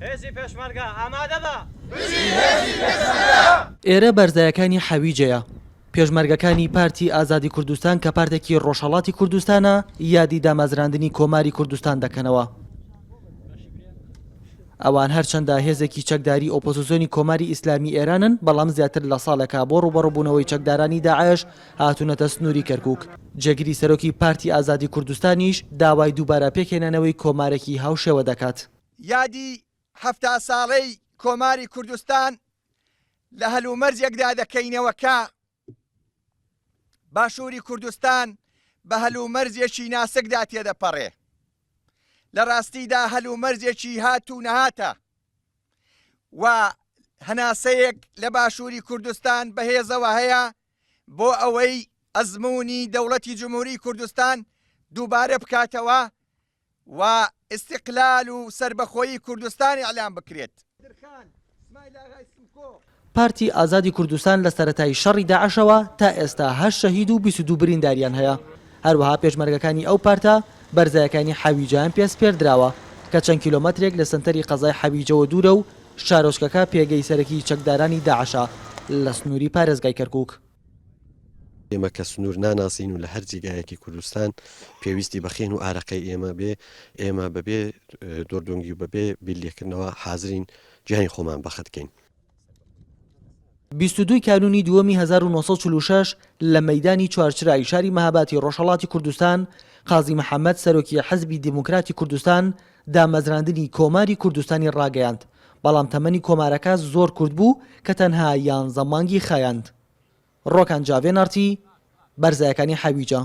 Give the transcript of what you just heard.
هێزی پێشمەرگە ئامادە بە! بژی هێزی پێشمەرگە! ئێرە بەرزایەکانی حەویجەیە. پێشمەرگەکانی پارتی ئازادی کوردستان کە پارتێکی ڕۆژهەڵاتی کوردستانە یادی دامەزراندنی کۆماری کوردستان دەکەنەوە. ئەوان هەرچەندە هێزێکی چەکداری ئۆپۆزسیۆنی کۆماری ئیسلامی ئێرانن، بەڵام زیاتر لە ساڵێکە بۆ ڕووبەڕووبوونەوەی چەکدارانی داعش هاتوونەتە سنووری کەرکووک. جێگری سەرۆکی پارتی ئازادی کوردستانیش داوای دووبارە پێکهێنانەوەی کۆمارێکی هاوشێوە دەکات. یادی 70 ساڵەی کۆماری کوردستان لە هەلومەرجێکدا دەکەینەوە کە باشووری کوردستان بە هەلومەرجێکی ناسکدا تێدەپەڕێ. لە ڕاستیدا هەلومەرجێکی هات و نەهاتە و هەناسەیەک لە باشووری کوردستان بەهێزەوە هەیە بۆ ئەوەی ئەزموونی دەوڵەتی جمهوری کوردستان دووبارە بکاتەوە و ئیستیقلال و سەربەخۆیی کوردستان ئیعلان بکرێت. پارتی ئازادی کوردستان لە سەرەتای شەڕی داعشەوە تا ئێستا هەشت شەهید و 22 برینداریان هەیە. هەروەها پێشمەرگەکانی ئەو پارتە بەرزایەکانی حەویجەیان پێ سپێردراوە کە چەند کیلۆمەترێک لە سەنتەری قەزای حەویجەوە دوورە و شارۆچکەکە پێگەی سەرەکی چەکدارانی داعشە لە سنووری پارێزگای کەرکووک. ئێمە کە سنوور ناناسین و لە هەر جێگایەکی کوردستان پێویستی بە خێن و ئارەقەی ئێمە بێ، ئێمە بەبێ دۆردۆنگی و بەبێ بیر لێکردنەوە حازرین گیانی خۆمان بەخت کەین. 22 ی کانوونی دووەمی 1946 لە مەیدانی چوارچرای شاری مەهاباتی ڕۆژهەڵاتی کوردستان، قازی محەمەد سەرۆکی حزبی دیموکراتی کوردستان دامەزراندنی کۆماری کوردستانی ڕاگەیاند، بەڵام تەمەنی کۆمارەکە زۆر کورت بوو کە تەنها یانزە مانگی خایاند. ڕۆکان جاڤێ ناڕتی، بەرزایەکانی حەویجە.